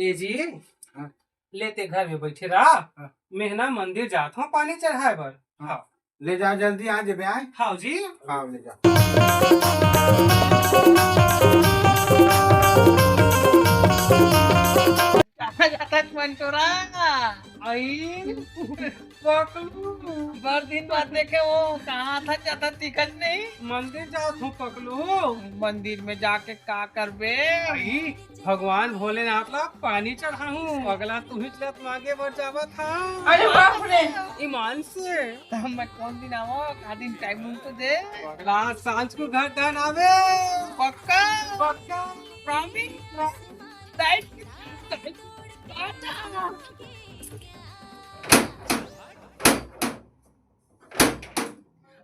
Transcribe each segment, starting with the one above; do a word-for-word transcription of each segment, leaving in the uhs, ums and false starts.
ए जी, हाँ। ले ते घर में बैठे रहा। हाँ। मेंह ना मंदिर जात हंव पानी चढ़ाय बर। हाँ। हाँ। ले जा, जल्दी आ जेबे, आय। हाँ जी। हाँ, ले जा। कहाँ जाथस मंटोरा? आई, पकलू। बड़ दिन बाद देखे हंव, कहाँ था जाथस दिखत नहीं। मंदिर जात हंव पकलू। मंदिर में जाके का करबे? आई, भगवान भोलेनाथ ला पानी चढ़ाहूं। पगला, तुही ला त मांगे बर जावत हंव। अरे बाप रे। ईमान से। त मैं कोन दिन आवंव, का दिन टाइम उम तो दे। पगला, सांझ को घर धन आबे। पक्का? पक्का। प्रॉमिस? प्रॉमिस। Time, time.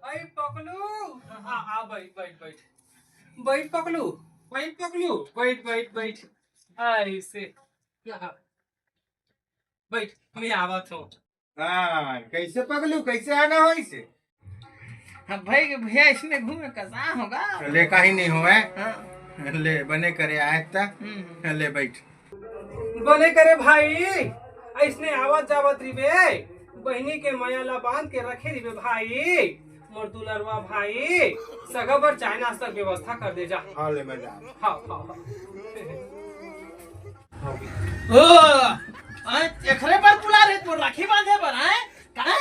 अई पकलू, आ, आ, बैठ, बैठ, बैठ। बैठ पकलू, बैठ पकलू, बैठ, बैठ, बैठ। ऐसे। हाँ। बैठ, मैं आवत हंव। हाँ, कैसे पकलू, कैसे आना होइसे? हाँ भाई, भैया इसने घूमे कसा होगा? ले, काही नहीं होवय। हाँ। ले, बने करे आय त। हम्म। ले, बैठ। बने करे भाई, अइसने आवत जावत रिबे, बहिनी के मया ला बांध के रखे रिबे भाई, मोर दुलरवा भाई, सगा बर चाय नाश्ता के व्यवस्था कर दे जा। हाँ, ले मैं जा। हाँ, हाँ, हाँ। ओ, आय, एकरे बर बुला रहे तो राखी बांधे बर, आय? काय?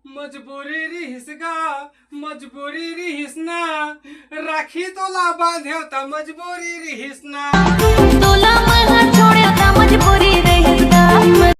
मजबूरी रिहिस गा, मजबूरी रिहिस ना, राखी तोला बांधेंव त मजबूरी रिहिस ना। तोला मैं ह छोड़ेंव त मजबूरी रिहिस गा।